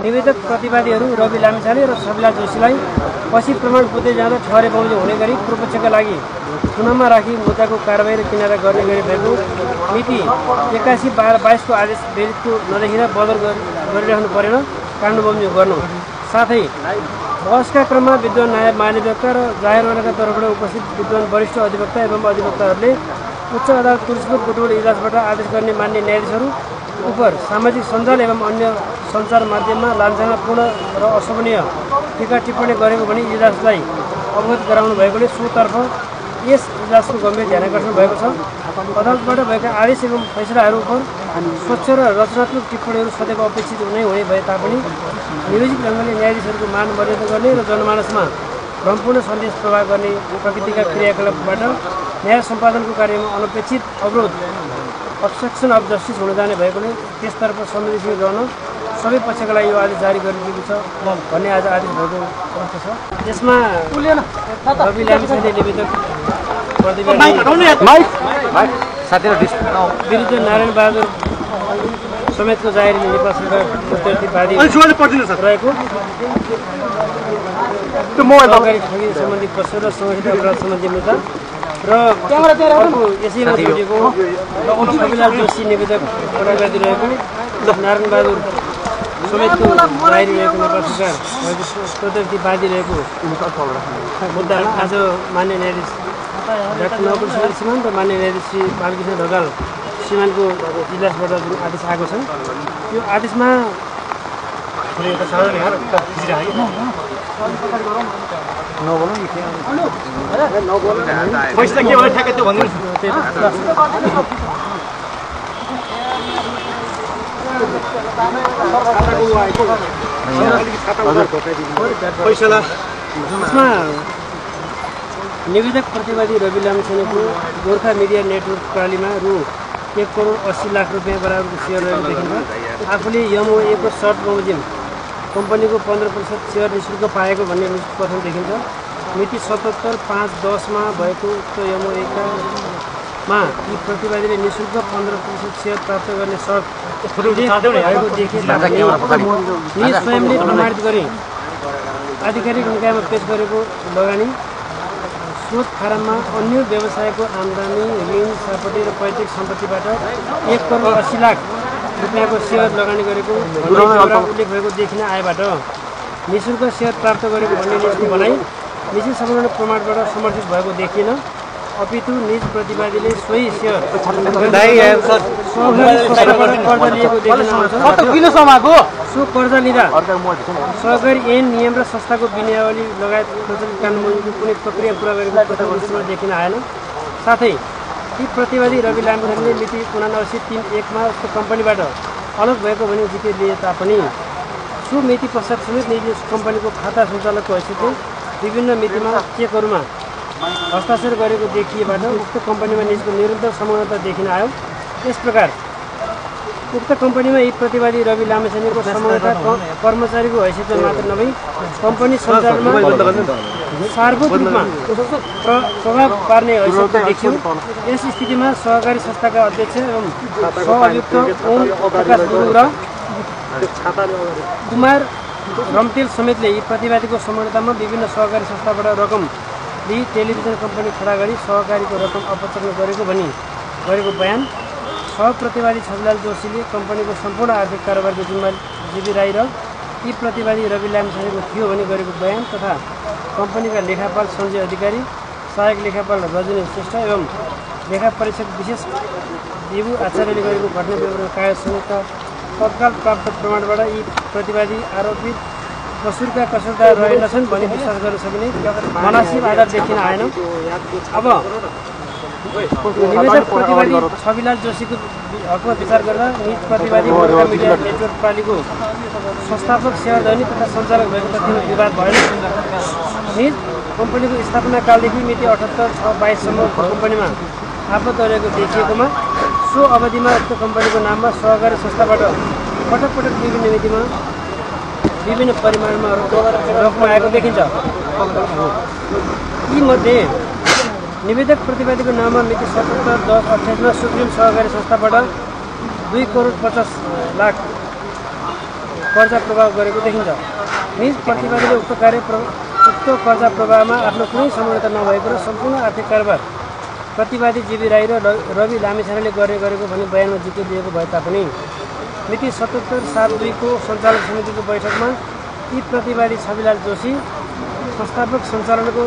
निवेदक प्रतिवादीहरू रवि लामिछाने र छविलाल जोशीलाई पछि प्रमाण बुझ्दै जाँदा ठहरे बमोजिम हुने गरी पूर्वपक्षका लागि सुनाममा राखी मुद्दाको कारबाही र किनारा गर्ने गरी भएको मिति 81/22 को आदेश विरुद्धको नदेखिँदा बदर गरिरहनु परेन कानुन बमोजिम गर्नु। साथै बहसका क्रममा विद्वान नायब महाधिवक्ता र जाहेरवालाका तर्फबाट उपस्थित विद्वान वरिष्ठ अधिवक्ता एवं अधिवक्ताहरूले उच्च अदालत तुलसीपुर बुटवल इजलासबाट आदेश गर्ने मान्य न्यायाधीशहरू उप सामाजिक सञ्जाल एवं अन्य सञ्चार माध्यममा लाञ्छनापूर्ण र अशोभनीय टीका टिप्पणी गरेको भनी इजलासलाई अवगत गराउनु भएकोले सोतर्फ यस इजलासको गम्भीर ध्यानाकर्षण भएको छ। अदालतबाट भएका आदेश एवं फैसलाहरू उप स्वच्छ र रचनात्मक टिप्पणीहरू सदैव अपेक्षित हुने भए तापनि नियोजित ढङ्गले न्यायाधीशहरूको मान मर्यादा गर्ने र जनमानसमा भ्रमपूर्ण सन्देश प्रवाह गर्ने प्रकृतिका क्रियाकलापबाट न्याय सम्पादनको कार्यमा अनपेक्षित अवरोध अब्स्ट्रक्सन अफ जस्टिस हुन जाने भएकोले त्यसतर्फ संवेदनशील रहन सबै पक्षका लागि यो आदेश जारी गरिएको छ भन्ने आज आदेश भएको अवस्था छ। यसमा रवि लामिछाने निवेदक विरुद्ध नारायण बहादुर समेतको जाहेर नेपाल सरकार प्रतिवादी रहेको सरकारी ठगी सम्बन्धी प्रश्न र संगठित अपराध सम्बन्धी मुद्दा र यसैमा जोडिएको छविलाल जोशी निवेदक प्रतिवादी रहेको नारायण बहादुर समेतको जाहेर रहेको नेपाल सरकार भएको प्रतिवादी रहेको मुद्दा आज मान्य न्यायाधीश डाक्टर नवकुल श्रीमान र मान्य न्यायाधीश श्री बालकृष्ण ढकाल श्रीमानको इजलासबाट जुन आदेश आएको छ यो आदेशमा निवेदक प्रतिवादी रवि लामिछानेको गोर्खा मिडिया नेटवर्क प्रणालीमा रु 1,80,00,000 रुपियाँ बराबरको सेयर रहेको देखिन्छ। आफूले यमो एको सर्ट बमोजिम कम्पनीको 15% सेयर निःशुल्क पाएको भन्ने कथन देखिन्छ। मिति 77/5/10 भएको उक्त यमो एकामा यी प्रतिवादीले निःशुल्क 15% सेयर प्राप्त गर्ने सर्त भएको देखिए तापनि निज स्वयंले प्रमाणित गरी आधिकारिक निकायमा पेश गरेको लगानी स्रोत फारममा अन्य व्यवसायको आम्दानी ऋण सम्पत्ति र पैतृक सम्पत्तिबाट 1,80,00,000 रुपियाँको सेयर लगानी गरेको उल्लेख भएको देखिन आएबाट निःशुल्क सेयर प्राप्त गरेको भन्ने निजको भनाइ निजी सम्पूर्ण प्रमाणबाट समर्थित भएको देखिएन। अपितु निज प्रतिवादीले सोही सेयर सो कर्जा लिँदा सहकारी ऐन नियम र संस्थाको विनियावली लगायत प्रचलित कानुनको कुनै प्रक्रिया पुरा गरेको प्रथम देखिन आएन। साथै ती प्रतिवादी रवि लामिछानेले मिति 79/3/1 उक्त कम्पनीबाट अलग भएको भनी जिते लिए तापनि सो मिति पश्चात समेत निजी कम्पनीको खाता सञ्चालकको हैसियतले विभिन्न मितिमा चेकहरूमा हस्ताक्षर गरेको देखिएबाट उक्त कम्पनीमा निजको निरन्तर समानता देखिन आयो। यस प्रकार उक्त कम्पनीमा यी प्रतिवादी रवि लामिछानेको समानता कर्मचारीको हैसियतमा मात्र नभई कम्पनी सञ्चालनमा सार्वभौमिक रूपमा प्रभाव पार्ने हैसियत देखियो। यस स्थितिमा सहकारी संस्थाका अध्यक्ष एवं सहअभियुक्त ओम प्रकाश गुरुङ र कुमार रम्तेल समेतले यी प्रतिवादीको समानतामा विभिन्न सहकारी संस्थाबाट रकम लिई टेलिभिजन कम्पनी खडा गरी सहकारीको रकम अपचरण गरेको भनी गरेको बयान, सहप्रतिवादी छविलाल जोशीले कम्पनीको सम्पूर्ण आर्थिक कारोबारको जिम्मा जीवी राई र यी प्रतिवादी रवि लामिछानेको थियो भनी गरेको बयान तथा कम्पनीका लेखापाल सञ्जय अधिकारी, सहायक लेखापाल रजनी श्रेष्ठ एवं लेखा परीक्षक विशेष देवु आचार्यले गरेको घटना विवरण कागज समेतका तत्काल प्राप्त प्रमाणबाट यी प्रतिवादी आरोपित कसुरका कसुरदार रहेनछन् भनी विश्वास गर्न सकिने मनासिब आधार देखिन आएन। अब निवेदक प्रतिवादी छविलाल जोशीको हकमा विचार गर्दा निज प्रतिवादी गोर्खा मिडिया नेटवर्क प्रणालीको संस्थापक सेवाधनी तथा सञ्चालक भएको तथ्यमा विवाद भएन। निज कम्पनीको स्थापना कालदेखि मिति 78/6/22सम्म कम्पनीमा आबद्ध रहेको देखिएकोमा सो अवधिमा उक्त कम्पनीको नाममा सहकारी संस्थाबाट पटक पटक विभिन्न मितिमा विभिन्न परिमाणमा रकम आएको देखिन्छ। यीमध्ये निवेदक प्रतिवादीको नाममा मिति 77/10/28 सुप्रिम सहकारी संस्थाबाट 2,50,00,000 कर्जा प्रभाव गरेको देखिन्छ। निज प्रतिवादीले उक्त कर्जा प्रभावमा आफ्नो कुनै संलग्नता नभएको र सम्पूर्ण आर्थिक कारोबार प्रतिवादी जीवी राई र रवि लामिछानेले गरेको भनी बयानमा जिकिर दिएको भए तापनि मिति 77/7/2 को सञ्चालक समितिको बैठकमा यी प्रतिवादी छविलाल जोशी संस्थापक सञ्चालनको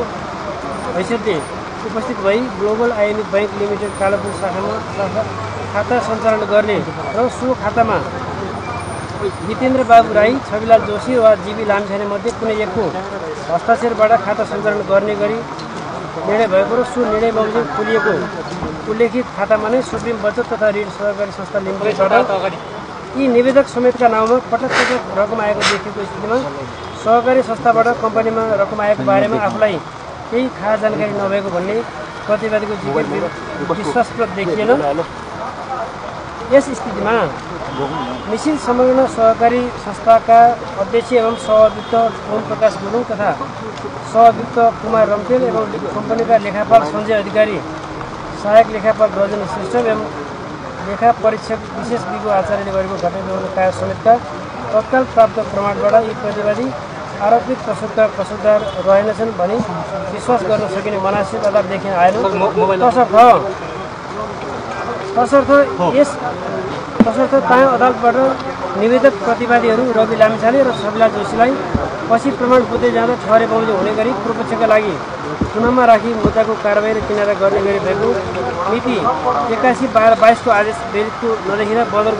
हैसियतले उपस्थित भई ग्लोबल आइएमई बैंक लिमिटेड कालोपुर शाखामा खाता सञ्चालन गर्ने र सो खातामा जितेन्द्र बाबु राई, छविलाल जोशी वा जीवी लामिछाने मध्ये कुनै एकको हस्ताक्षरबाट खाता सञ्चालन गर्ने गरी निर्णय भएको र सो निर्णय बमोजिम खोलिएको उल्लेखित खातामा नै सुप्रिम बचत तथा ऋण सहकारी संस्था लिमिटेडबाट यी निवेदक समेतका नाउँमा पटक रकम आएको देखिएको स्थितिमा सहकारी संस्थाबाट कम्पनीमा रकम आएको बारेमा आफूलाई केही खास जानकारी नभएको भन्ने प्रतिवादीको जिकिर विश्वासप्रद देखिएन। यस स्थितिमा मिसिन संलग्न सहकारी संस्थाका अध्यक्ष एवं सहअध्यक्ष ओम प्रकाश गुरुङ तथा सहअध्यक्ष कुमार रम्तेल एवं कम्पनीका लेखापाल सञ्जय अधिकारी, सहायक लेखापाल रजनी श्रेष्ठ एवं लेखा परीक्षक विशेष विगो आचार्यले गरेको घटना विवरण कार्य समेतका तत्काल प्राप्त प्रमाणबाट यी प्रतिवादी आरोपित कसुरदार रहेनछन् भनी विश्वास गर्न सकिने मनासिब आधार देखिन आएन। तसर्थ कायम अदालतबाट निवेदक प्रतिवादीहरू रवि लामिछाने र छविलाल जोशीलाई पछि प्रमाण बुझ्दै जाँदा ठहरे बमोजिम हुने गरी पूर्वपक्षका लागि चुनावमा राखी मुद्दाको कारबाही र किनारा गर्ने गरी भएको मिति 81/12/22 को आदेश विरुद्धको नदेखिँदा बदर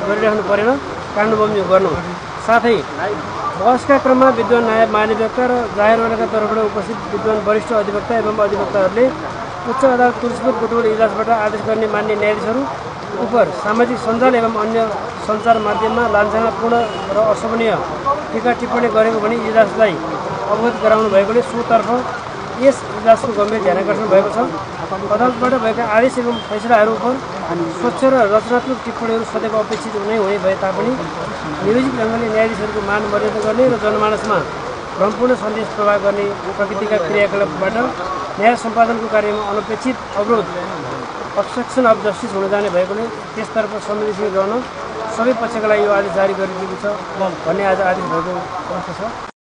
गरिरहनु परेन कानुन बमोजिम गर्नु। साथै बहसका क्रममा विद्वान नायब महाधिवक्ता र जाहेरवालाका तर्फबाट उपस्थित विद्वान वरिष्ठ अधिवक्ता एवं अधिवक्ताहरूले उच्च अदालत तुलसीपुर बुटवल इजलासबाट आदेश गर्ने मान्य न्यायाधीशहरू उप सामाजिक सञ्जाल एवं अन्य सञ्चार माध्यममा लाञ्छनापूर्ण र अशोभनीय टीका टिप्पणी गरेको भनी इजलासलाई अवगत गराउनु भएकोले सोतर्फ यस इजलासको गम्भीर ध्यानाकर्षण भएको छ। अदालतबाट भएका आदेश एवं फैसलाहरू उप स्वच्छ र रचनात्मक टिप्पणीहरू सदैव अपेक्षित हुने भए तापनि नियोजित ढङ्गले न्यायाधीशहरूको मान मर्यादा गर्ने र जनमानसमा भ्रमपूर्ण सन्देश प्रवाह गर्ने प्रकृतिका क्रियाकलापबाट न्याय सम्पादनको कार्यमा अनपेक्षित अवरोध अब्स्ट्रक्सन अफ जस्टिस हुन जाने भएकोले त्यसतर्फ संवेदनशील रहन सबै पक्षका लागि यो आदेश जारी गरिदिएको छ भन्ने आज आदेश भएको अवस्था छ।